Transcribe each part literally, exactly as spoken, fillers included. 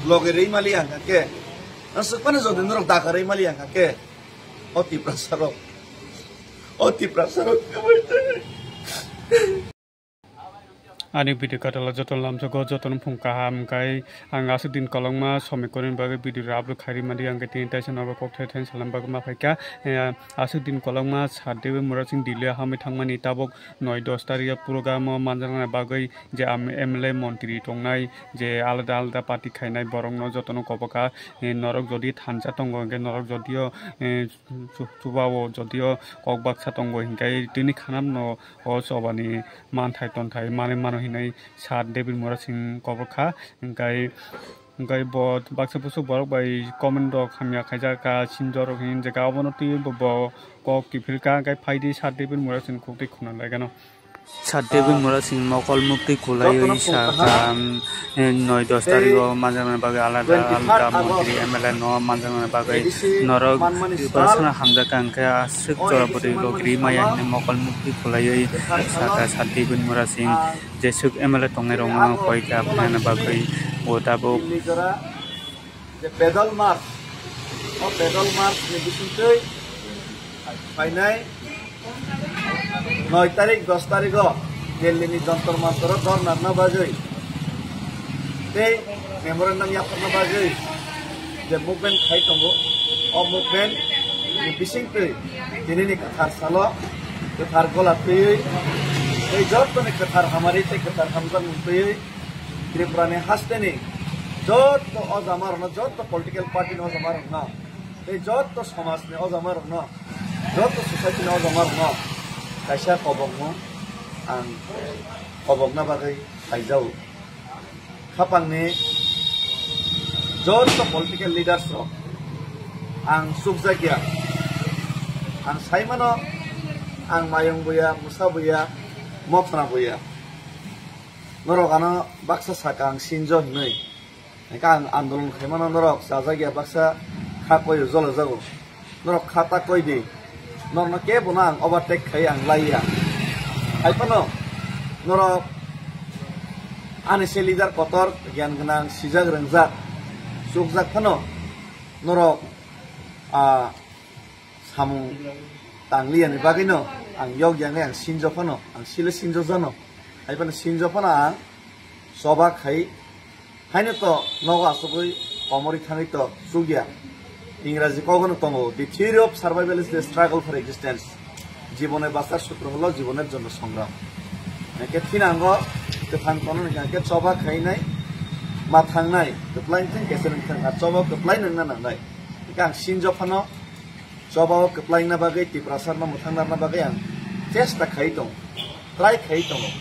Loge rwi mali ang kha khe. Ang swk phano jodi norok dakha rwi mali ang kha khe. O Tiprasa rok. O Tiprasa rok. Ani video katala joto lamsogo, joto no phung kaham kai. Ang aswk din kolokma somoi koroni bagwi video rap rw khairi mali ang khe tini taisa nogo kok thai thai salam bagwi ma phaikha. Eh, aswk din kolokma sat dewi mura sing Delhi hamwi thangmani tabuk noi dos tarikh o program o manjakna bagwi je am-, M L A montri tongnai, je alada alada party khainai borokno jotono kobokha. Eh, norok jodi thansa tongo, hwnkhe norok jodio, eh, chu-, chubao jodio kok baksa tongo, hinkhe tini khanamno o chobani manthai tonthai manwi mano hinwi sat David Murasing kobokha. Hinkhe, hinkhe bo baksa bwswk borok bai comment rok hamya khaijak, ka sinjorok hinjak, obono twiwi bo, bo kok kiphilkha, hinkhe phaidi sat David Murasing khuk twi khuna laigano. Sat Devi Murasing mokol muktwi khulaiwi sakha, em, noi dos tarigo manjakna bagwi alada alada montri M L A no manjakna bagwi norok Tiprasano hamjakha, hwnkhe aswk jora bwtwi rok ri maya hinwi mokol muktwi khulaiwi sakha sat Devi Murasing, jeswk M L A tongnai rokno koi kha phaijakna bagwi bo tabuk. Je pedal march, o pedal march ni bisingtwi phainai noi tarik, dos tarigo Delhi ni Jantar Mantar o dhorna rwna bagwi tei memorandum yapharna bagwi je movement khai tongo, o movement ni bisingtwi tini ni kwthar salo kwthar gola twiwi tei jottoni kwthar hamari tei kwthar hamjakmung twiwi Tripura ni haste ni jotto o jama rokno, jotto political party ni o jama rokno, tei jotto somaj ni o jama rokno, jotto society ni o jama rokno kaisa kobokno ang kobokna bagwi phaijao. Khapang ni jotto political leaders rok ang chukjakya, ang saimano ang mayung buya, musa buya, mothra buya. Norok ano baksa saka ang sinjo hinwi. Hingke ang andolon khaimano norok chajakya baksa kha koiyo jolajago. Norok kha ta koi di. Norokno kebono ang overtake khai ang laiya. Hai phano norok ani se leader kotor, giyan gwnang, sijak rwngjak, chukjak phano norok, ah, samung tangliya ni bagwino ang yok yang ang sinjo phano, ang sile sinjo jano. Hai phano sinjo phano ang choba khai, haino to nogo asugwi komori thangwi to chukya. Ingraji kogono tongo, "The theory of survival is the struggle for existence." Jibone bachar sutro holo jiboner jonno songram. Hingke thinango kwthang tono hingke choba khainai, ma thangnai, kwplai thang kese nang thang, a choba kwplai nangna nangnai. Hingke ang sinjo phano, Chobao kwplaina bagwi, Tiprasarno mwthang narna bagwi ang chesta khai tongo, try khai tongo.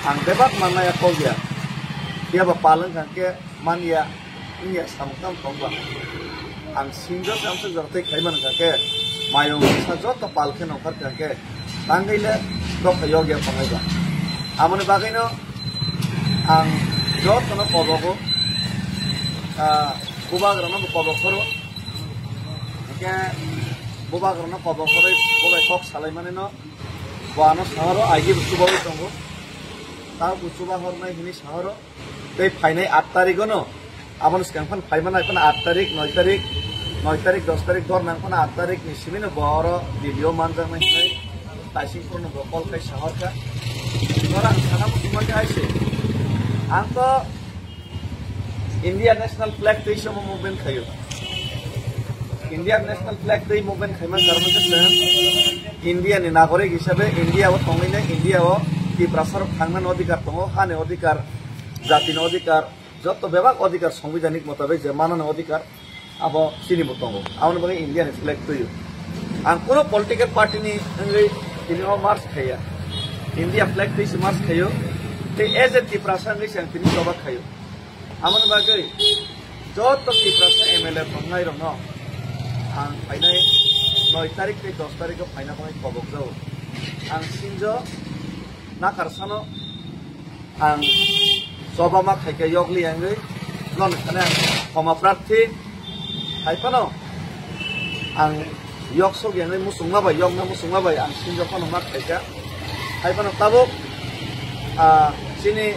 Ang bebak mannaya kok ya, phiya ba pal wngkha khe man ya, wng ya samung tamo tong ba. Ang sinjo se amsuk jora tei khai man wngkha khe, mayung sa joto pal khe nongkhor kha khe, tangwi le dopha yok ya tongnai ba. Amoni bagwino ang jotono kobogo, ah, bubagrano bo kobok phoro. Hingke bubagrano kobok phoroi bo bai kok salai mani no, bo ano sahoro aigi bo chubawi tongo. Tao bo chuba hornai hini sahoro. Tei phainai aat tarikgo no, aboni swkang phano phai manai phano aat tarik, noi tarik, noi tarik, dos tarik dor nang phano aat tarik ni simi no bo oro Delhi o manjaknai hinwi taising phuru no bo call khai sahor kha. Oro ang sana muchungma khe hai se. Ang to India National Flag twi se omo movement khaio. India National Flag twi movement khaima karon khe chwng India ni nagorik hisabe India o tongwi nai, India o Tiprasa rok thangna ni odhikar tongo, ha ni odhikar, jati ni odhikar, joto bebak odhikar, sangbidhanik motabik je mana ni odhikar, abo chini bo tongo. Aboni bagwi India ni flag twio. Ang kuno political party ni wngwi tini o march khaiya. India flag twi se march khaio. Tei as a Tiprasa wngwi se ang tini choba khaio. Aboni bagwi joto Tiprasa M L A tongnai rokno ang phainai noi tarik tei dos tarik o phaina bagwi kobok jago. Ang sinjo nakar sano ang choba ma khaikha yokli wngwi, non khane ang khoma prarthi hai phano ang yok sok wngwi muchungma bai, yokna muchungma bai ang sinjo phano ma khaikha. Hai phano tabuk, ah, chini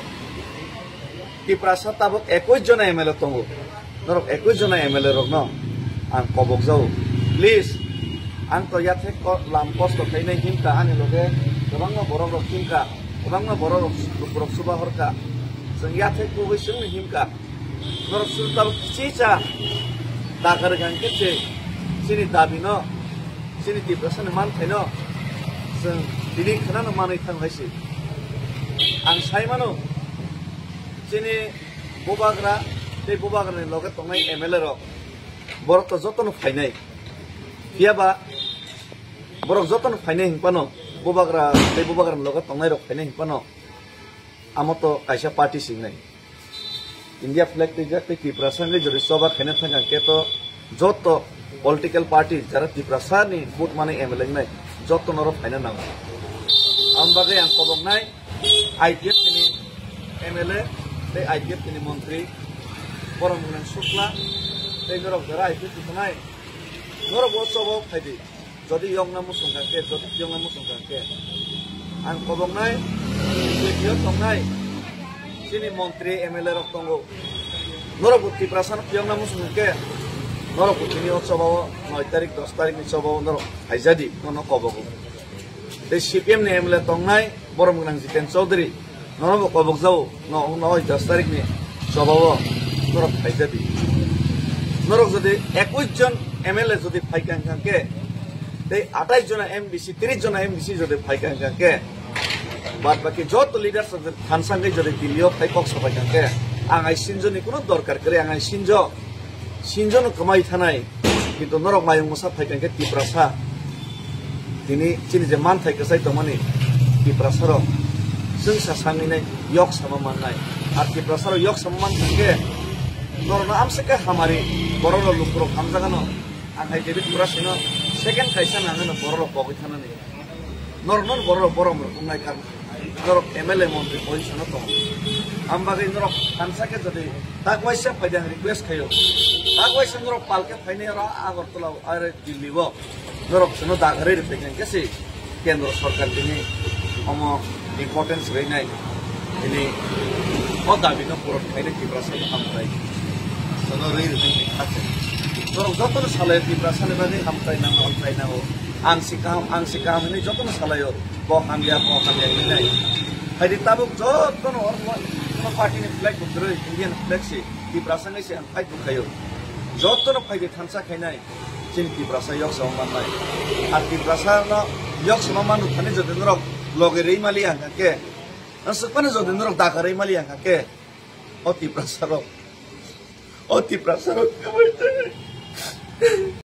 Tiprasa tabuk ekwis jona M L A tongo. Norok ekwis jona M L A rokno ang kobok jago. Please, ang to yathek ko-, lam kosto khainai himkha ani loge kwbangma borok rok himkha, kwbangma borok rok, rok suba horkha. Chwng yathek kugui chwngno himkha. Norok chwng tabuk kichicha dagar hwnkhe se chini dabi no, chini Tiprasa ni manthaino chwng tini khwnano manwi thang hai se. Ang sai mano, chini bubagra tei bubagrani loge tongnai M L A rok, borok to jotono phainai. Phiya ba borok jotono phainai hwnphano, bubagra tei bubagrani loge tongnai rok phainai hwnphano, amo to kaisa party se wngnai. India flag twijak tei Tiprasa wngwi jodi choba khaina thang khe to joto political party jara Tiprasa ni vote manwi M L A wngnai, jotono oro phaina nango. Aboni bagwi ang koboknai I P F T ni M L A tei I P F T ni montri Boromgwnang Sukla tei norok jara I P F T tongnai, norok bo choba phai di. Jodi yokna muchung kha khe, jodi yokna muchung kha khe, ang koboknai, B J P o tongnai chini montri M L A rok tongo. Norok bo Tiprasa no yokna muchung kha khe, norok bo tini o choba o noi tarik, dos tarik ni choba o norok phaijadi, nono kobogo. Tei C P M ni M L A tongnai, Boromgwnang Jiten Chaudhary, nono bo kobok jago, no, no, dos tarik ni choba o norok phaijadi. Norok jodi ekwis jon M L A jodi phaikha hwnkha khe, tei atais jona M D C, tris jona M D C jodi phaikha hwnkha khe, bad baki joto leaders rok jodi thansa wngwi jodi Delhi o phai kok sabaikha khe, ang ai sinjo ni kuno dorkar kwrwi, ang ai sinjo, sinjo no kwmai thanai, kintu norok mayung mwsa phaikha khe Tiprasa. Tini chini je manthai kwchai tongmani Tiprasa rok chwngsa sangwi nai yok sama mannai. Ar Tiprasa rok yok sama mankha khe norokno amswk khe hamari borok rok lukurok hamjagano. Ang hai David Murasino second kaisa nangano borok rok pogwi thanani. Norokno borok rok borom rok wngnai kar. Norok M L A montri position o tongo. Ang bagwi norok thansa khe jodi tak waisa phaidi ang request khaio. Tak waisa norok palke phainai oro Agartala o are Delhi o. Norok chwngno dagarwi rwphaikha khe se kendro sarkar tini omo importance rwinai. Tini o dabi no puron khainai Tiprasa no hamkrai. Chwngno rwi rwphaikha khe. Norok jotono salai Tiprasa ni bagwi hamkrai nango, hamkrai nango. Ang si kaham, ang si kaham hinwi jotono salaio. Bo hamya, bo hamya hinwi nai. Phaidi tabuk jotono oro no, no party ni flag bo kwrwi, Indian flag si, Tiprasa wngwi se ang fight bo khaio. Jotono phaidi thansa khainai, chini Tiprasa yok sama mannai. Ar Tiprasa no yok sama manu thani jodi norok loge rwi mali ang khe, ang swkmani jodi norok daga rwi mali ang khe, o Tiprasa rok, o Tiprasa rok kwbai